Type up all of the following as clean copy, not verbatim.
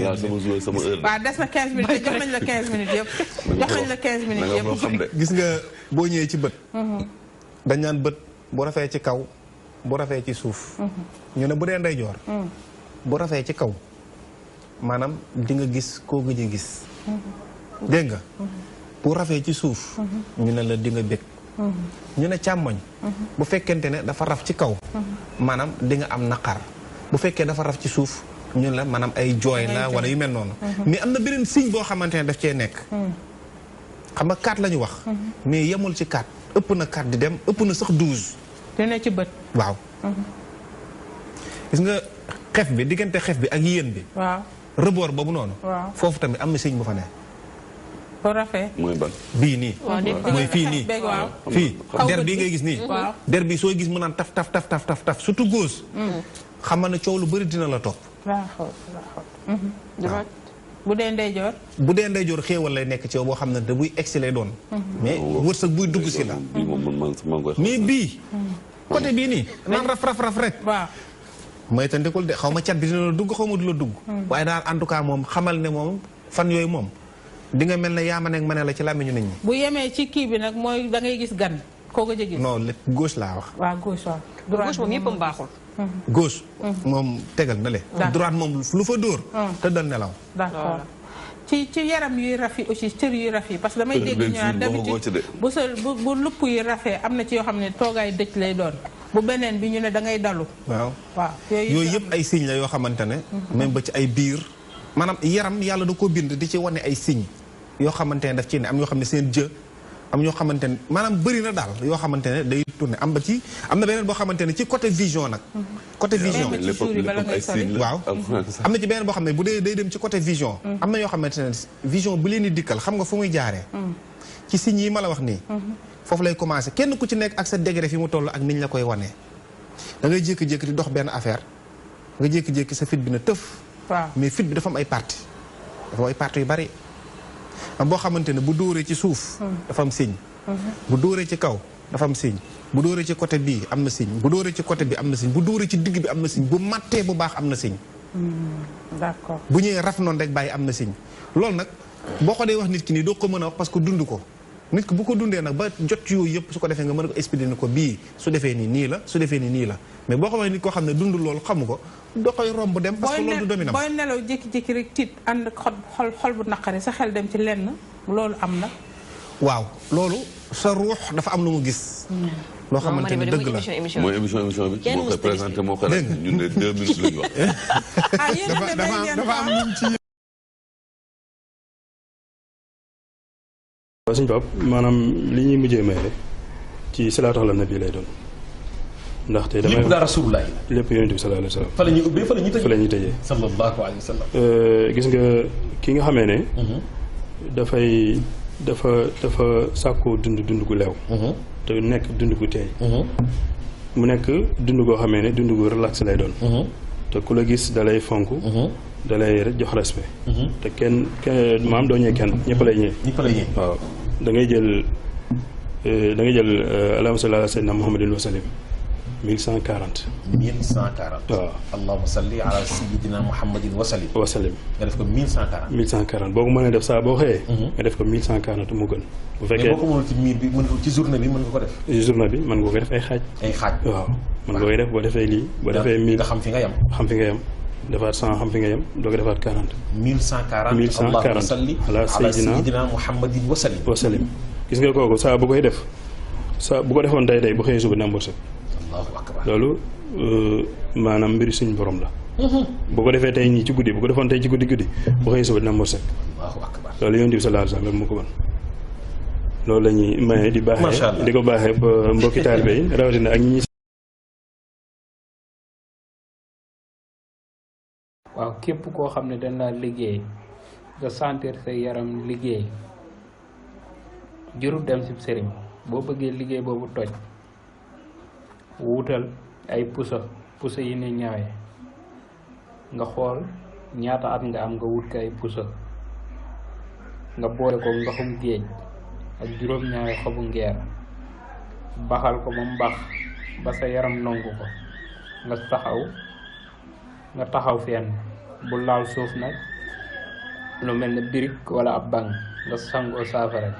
yaa sama joueur sama heure. waaw des na 15 minutes jox nañ la 15 minutes yëpp. jox nañ la 15 minutes yëpp. gis nga boo ñëwee ci bët. dañ naan bët bu rafee ci kaw bu rafee ci suuf. ñu ne bu dee ndeyjoor. bu rafee ci kaw maanaam di nga gis koo gëj a gis. dégg nga. bu rafee ci suuf. ñu ne la di nga bég. ñu ne càmmoñ. bu fekkente ne dafa raf ci kaw. maanaam di nga am naqar. bu fekkee dafa raf ci suuf ñu ne la maanaam ay jooy la wala yu mel noonu. mais am na beneen signe boo xamante ne daf cee nekk. xam nga 4 la ñu wax. mais yemul ci 4 ëpp na 4 di dem ëpp na sax 12. dina ci bët. waaw. gis nga xef bi diggante xef bi ak yéen bi. waaw reboor boobu noonu. waaw foofu tamit am na signe bu fa ne. bu rafet. mooy ban. bii nii. mooy fii nii. fii der bii ngay gis nii. waaw der bi soo gis mu naan taf taf taf taf taf taf surtout gauche. xam nga ne coow lu bëri dina la topp. waaw bu dee ndeyjoor. bu dee ndeyjoor xéewal lay nekk ci yow boo xam ne da buy egsi lay doon. mais wërsëg buy dugg si la. mais bii. côté bii nii. naan raf raf raf rek. waaw. mooy tandikul de xaw ma cat bi dina la dugg xaw ma du la dugg. waaye daal en tout cas moom xamal ne moom fan yooyu moom. di nga mel ne yaa ma nekk ma ne la ci làmmiñu nit ñi. bu yemee ci kii bi nag mooy da ngay gis gan. koo ko gis. non lépp gauche laa wax. waaw gauche waaw. gauche moom yëppam baaxul. gauche. moom tegal na le. droite moom lu fa dóor. tëddal nelaw. d'accord ci yaram yuy raf yi aussi cër yuy raf yi parce que damay dégg ñu naan d'habitude bu lupp yi rafee am na ci yoo xam ne toogaay dëj lay doon. bu beneen bi ñu ne da ngay dalu. waaw waaw yooyu yëpp ay signes la yoo xamante ne. même ba ci ay biir. maanaam yaram yàlla da koo bind di ci wane ay signes yoo xamante ne daf ci ne am yoo xam ne seen jë am ñoo xamante ne maanaam bëri na daal yoo xamante ne day tourné am ba ci am na beneen boo xamante ne ci côté vision nag. côté vision waaw am na ci beneen boo xam ne bu dee day dem ci côté vision. am na yoo xamante ne vision bu leen di dikkal xam nga fu muy jaaree. ci signes yi ma la wax nii. foofu lay commencé kenn ku ci nekk ak sa degré fi mu toll ak niñ la koy wanee da ngay jékki-jékki di dox benn affaire nga jékki-jékki sa fit bi na tëf. waaw mais fit bi dafa am ay parties dafa am ay parties yu bari am boo xamante ne bu dóoree ci suuf. dafa am signe. bu dóoree ci kaw dafa am signe. bu dóoree ci côté bii am na signe bu dóoree ci côté bi am na signe bu dóoree ci digg bi am na signe bu mattee bu baax am na signe. d'accord bu ñëwee raf noonu rek bàyyi am na signe loolu nag boo ko dee wax nit ki nii doo ko mën a wax parce que dund ko. nit ki bu ko dundee nag ba jot yooyu yëpp su ko defee nga mën a ko expliquer ko bii su defee nii la su defee nii la mais boo xamee nit koo xam ne dund loolu xamu ko doo koy romb dem. parce que loolu du dominam booy nelaw jékki-jékki rek tiit ànd xol bu naqari sa xel dem ci lenn loolu am na. waaw loolu sa ruux dafa am lu mu gis. loo xamante ne dëgg la mooy émission bi. moo koy présenté moo koy rek ñun de 2 minutes la ñu wax. ah yéen dafa am lu mu ci. waaw suñu Pape maanaam li ñuy mujjee may rek ci salaatu ala nabi lay doon ndaxte damay lépp daa rasulullah lépp yonent bi sallallahu alayhi wa sallam fa la ñuy ubbee fa la ñuy tëjee fa la ñuy tëjee sallallahu alayhi wa sallam gis nga ki nga xamee ne dafa sàkkoo dund gu leew te nekk dund gu teey mu nekk dund goo xamee ne dund gu relax lay doon te ku la gis dalay fonk dalay jox respect te kenn maam doo ñëwee kenn ñëpp lay ñëwee waaw da ngay jël allahumma salli ala sayyidina muhammadin wa sallim 1140 waaw allahumma salli ala sayyidina muhammadin wa sallim nga def ko 1140 boo ko mënee def saa boo xëyee nga def ko 1140 mu gën bu fekkee boo ko mënul ci miir bi mën ci journée bi mën nga ko def ci journée bi mën nga koy def ay xaaj waaw mën nga koy def boo defee lii boo defee 1000 nga xam fi nga yem defaat 100 xam fi nga yem doo ko defaat 40 1140 allahumma salli ala sayyidina muhammadin wa sallim gis nga kooku saa bu koy def saa bu ko defoon tey bu xëyee suba nambour sëg allahu akbar loolu maanaam mbiri suñ borom la bu ko defee tey ñii ci guddi bu ko defoon tey ci guddi bu xëyee suba nambour sëg allahu akbar loolu yonent bi sallallahu alayhi wa sallam moo ko mën loolu la ñuy maye di baaxee di ko baaxee ba mbokki taalibe yi rawatina ak ñi waaw képp koo xam ne dañ laa liggéey nga sentir sa yaram liggéey jurul dem ci sëriñ boo bëggee liggéey boobu toj wuutal ay puso yi ne ñawee nga xool ñaata at nga am nga wut ko ay puso nga boole ko ndoxum géej ak juróom-ñaari xobu ngeer baxal ko ba mu bax ba sa yaram nongu ko nga taxaw fenn bu laal suuf nag lu mel ne birig wala ab bang nga sangoo saafara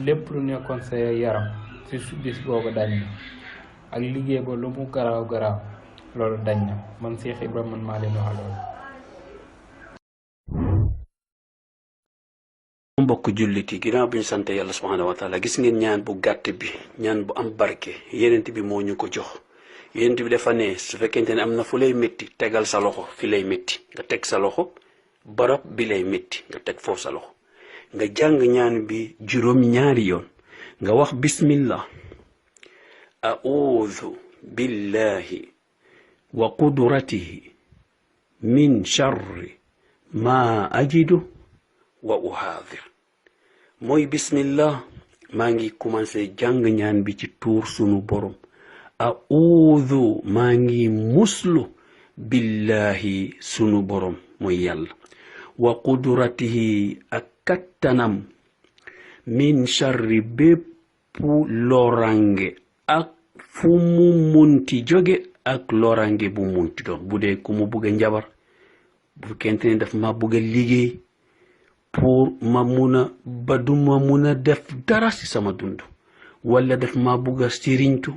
lépp lu nekkoon sa yaram ci bis boobu dañ na ak liggéey ba lu mu garaaw garaaw loolu dañ na man Cheikh Ibrahima man maa leen wax loolu. mbokk jullit yi ginnaaw bi ñu sant yàlla subhanahu wa taala gis ngeen ñaan bu gàtt bi ñaan bu am barke yenent bi moo ñu ko jox yenent bi dafa ne su fekkente ne am na fu lay métti tegal sa loxo fi lay métti nga teg sa loxo barab bi lay métti nga teg foofu sa loxo nga jàng ñaan bi juróom ñaari yoon nga wax bismillah a'udhu billahi wa qudratihi min sharri ma ajidu wa uhaadir mooy bismillah maa ngi commencé jàng ñaan bi ci tuur sunu borom a'udhu maa ngi muslu billahi sunu borom mooy yàlla wa qudratihi ak kattanam min sharri bépp lorange ak fu mu munti jóge ak lorange bu munti doon bu dee ku mu bugg a njabar bu kente ne daf ma bugg a liggéey pour ma mun a ba du ma mun a def dara ci sama dund wala daf ma bugg a siriñtu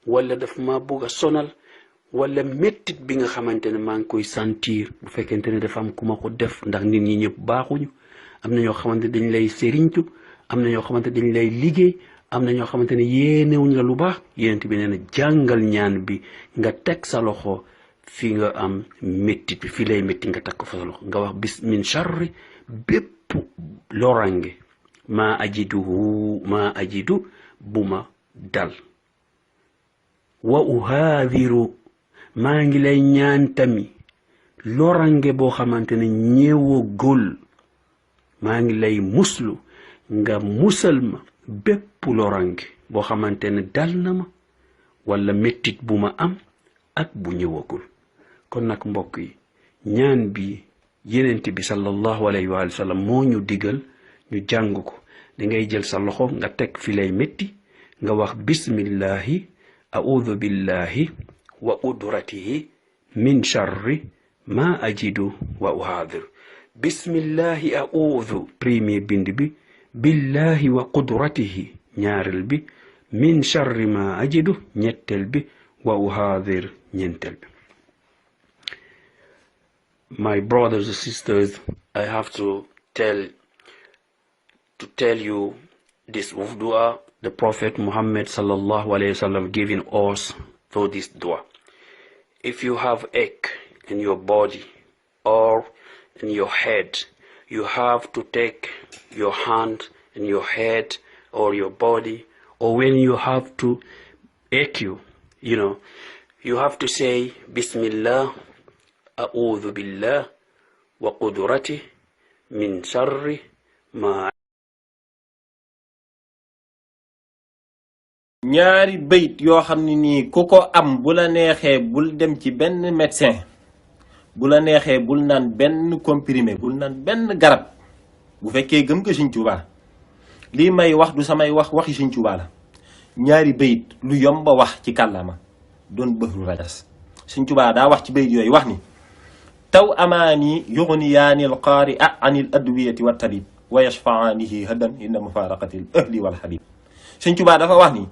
wala daf ma bugg a sonal wala mettit bi nga xamante ne maa ngi koy sentir bu fekkente ne dafa am ku ma ko def ndax nit ñi ñëpp baaxuñu am na ñoo xamante dañ lay siriñtu am na ñoo xamante dañ lay liggéey am na ñoo xamante ne yéenewuñ la lu baax yénent bi nee na jàngal ñaan bi nga teg sa loxo fi nga am mettit bi fi lay metti nga teg ko fa sa loxo nga wax bis min sharri bépp lorange ma ajidu bu ma dal wa uhaadiru maa ngi lay ñaan tami lorange boo xamante ne ñëwagul maa ngi lay muslu nga musal ma bépp lorange boo xamante ne dal na ma wala mettit bu ma am ak bu ñëwagul kon nag mbokk yi ñaan bi yenent bi sallallahu alayhi wa sallam moo ñu digal ñu jàng ko da ngay jël sa loxo nga teg fi lay métti nga wax bismillahi a'udhu billahi wa qudratihi min sharri ma ajidu wa uhaadir bismillahi a'udhu premier bind bi billahi wa qudratihi ñaareel bi min sharri ma ajidu ñetteel bi wa uhaadir ñeenteel bi. My brothers and sisters, I have to tell you this dua the Prophet Muhammad sallallahu alayhi wasallam giving us through this dua. If you have ache in your body or in your head, you have to take your hand in your head or your body, or when you have to ache you have to say Bismillah a'udhu billah wa qudratihi min sharri ma. ñaari bayit yoo xam ne nii ku ko am bu la neexee bul dem ci benn médecin bu la neexee bul naan benn comprimé bul naan benn garab bu fekkee gëm nga Sëñ Tuubaa lii may wax du samay waxi Sëñ Tuubaa la ñaari bayit lu yomba wax ci kàllaama doon bëxru rajas Sëñ Tuubaa daa wax ci bayit yooyu wax ni taw amaani yughniyaani al-qaari anil adwiyati wa tabib wa yashfa'aanihi hadan inda mufaaraqati al-ahli wal habib Sëñ Tuubaa dafa wax ni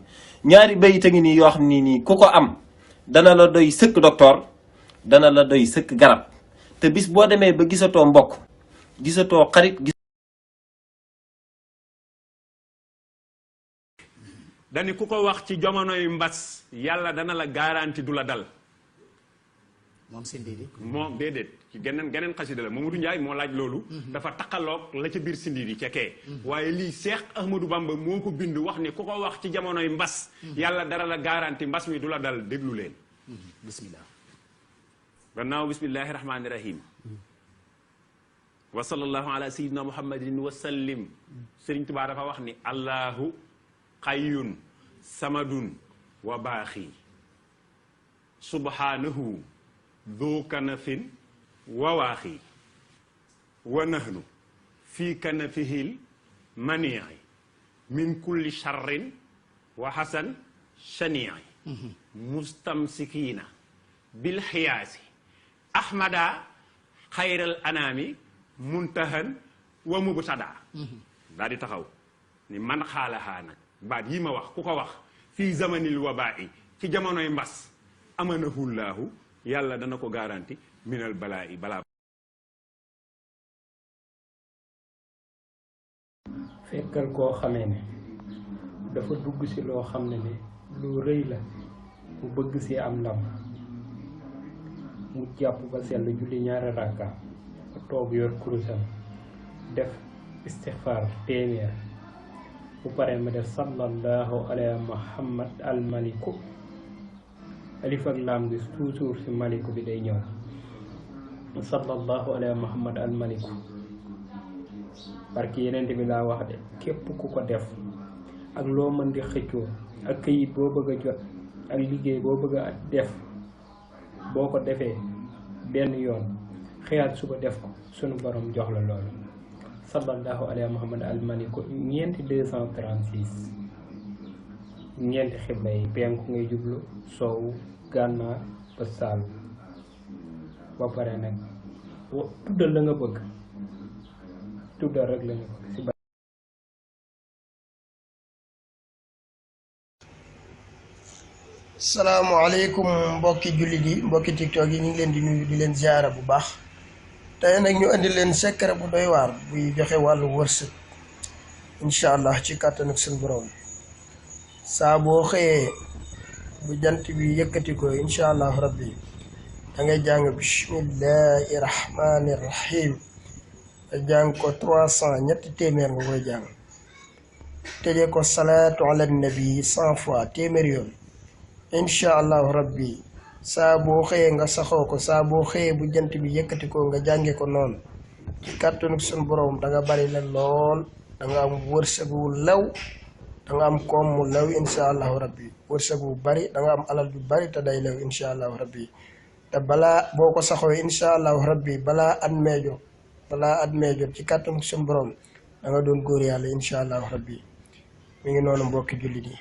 ñaari bayit a ngi nii yoo xam ne nii ku ko am dana la doy sëkk docteur dana la doy sëkk garab te bis boo demee ba gisatoo mbokk gisatoo xarit dani ku ko wax ci jamonoy mbas yàlla dana la garanti du la dal moom Sindiidi moom déedéet ci geneen xasida la Mamadou Ndiaye moo laaj loolu dafa taqaloog la ca biir Sindiidi ca kee waaye lii Seex Ahmadou Bamba moo ko bind wax ni ku ko wax ci jamonoy mbas yàlla dara la garanti mbas mi du la dal déglu leen bismillah gannaaw bismillahi rahmaani rahim wa sallallahu ala sayyidina muhammadin wa sallim Sëriñ Tuubaa dafa wax ni allahu xayyun samadun wa baaxi subhanahu dhu kanafin wa waaxi wa nahnu fii kanafihil manii min kulli sharrin wa hasan shanii mustamsikina bil xiyaasi ahmada xayral anaami muntahan wa mubtada daal di taxaw ni man xaalaxaa nag baat yi ma wax ku ko wax fii zamanil wabaa'i ci jamonoy mbas amanahullaahu yàlla dana ko garanti minal balaa'i balaa fekkal koo xamee ne dafa dugg ci loo xam ne lu rëy la mu bëgg ci am ndam mu jàpp ba sell julli ñaari rakka toog yor kurusam def istixfaar téeméer bu paree ma def sallallahu ala muhammad al maliku alif ak laam gi toujours ci maliku bi day ñëw sallallahu ala muhammad al maliku parce que yeneen bi laa wax de képp ku ko def ak loo mën di xëccoo ak këyit boo bëgg a jot ak liggéey boo bëgg a def boo ko defee benn yoon xëyaat suba def ko sunu borom jox la loolu sallallahu alayhi wa muhammad al maliku ñeenti 236 ñeenti xibla yi penku ngay jublu soowu gànnaar ba saalu ba pare nag tuddal la nga bëgg tuddal rek la nga bëgg si salaamaaleykum mbokki jullit yi mbokki tiktok yi ñu ngi leen di nuyu di leen ziara bu baax tey nag ñu andi leen secret bu doy waar buy joxe wàllu wërsëg incha allah ci kàttan ak seen borom saa boo xëyee bu jant bi yëkkati ko incha allah rabbi da ngay jàng bismillahi rahmani rahim nga jàng ko 300 ñetti téeméer nga koy jàng tëjee ko salaatu ala nabi 100 fois téeméer yoon incha allahu rabbi saa boo xëyee nga saxoo ko saa boo xëyee bu jant bi yëkkati ko nga jànge ko noonu ci kàttanu suñu borom da nga bari la lool da nga am wërsëg wu lew da nga am koom mu lew incha allahu rabbi wërsëg wu bari da nga am alal bu bari te day lew incha allahu rabbi te balaa boo ko saxoo incha allahu rabbi balaa at meejo ci kàttanu suñu borom da nga doon góor yàlla incha allahu rabbi mi ngi noonu mbokki jullit yi